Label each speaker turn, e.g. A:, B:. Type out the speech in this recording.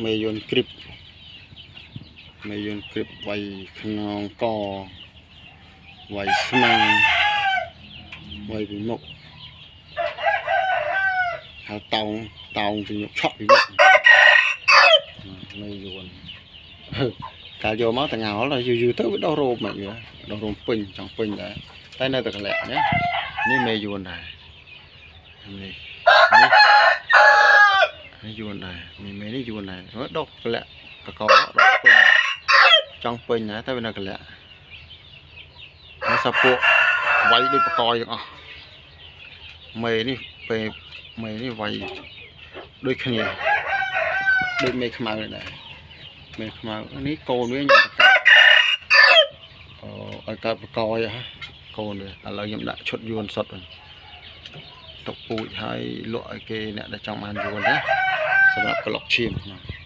A: មេយន្តគ្រីប មេយន្តគ្រីប វាយខ្នងក វាយស្មា វាយពីមុខ ហៅតោងតោងពីមុខ ឆក់ពីមុខ មេយួនកាលយកមកតងោល យូរយូរទៅវាដោះរោម មិនវាដោះរោមពេញ ចង់ពេញដែរ តែនៅតែកលាក់ណា។ នេះមេយួនដែរ នេះនេះនេះយួនដែរ មេនេះយួនដែរ ដោះកលាក់កក ដោះពេញ ចង់ពេញដែរ តែវានៅកលាក់ ហើយសាពួកវាយដូចបកយទាំងអស់។ មេនេះ ពេលមេនេះវាយដូចគ្នា ដូចមេខ្មៅនេះដែរ។ មេខ្មៅនេះកូនវាខ្ញុំបកាត់អឺឲ្យកើតបកយហ៎កូនវា ឥឡូវខ្ញុំដាក់ឈុតយួនសុតវិញ ទុកពូជឲ្យលក់ឲ្យគេ អ្នកដែលចង់បានយួនណា សម្រាប់ក្លុកឈាម។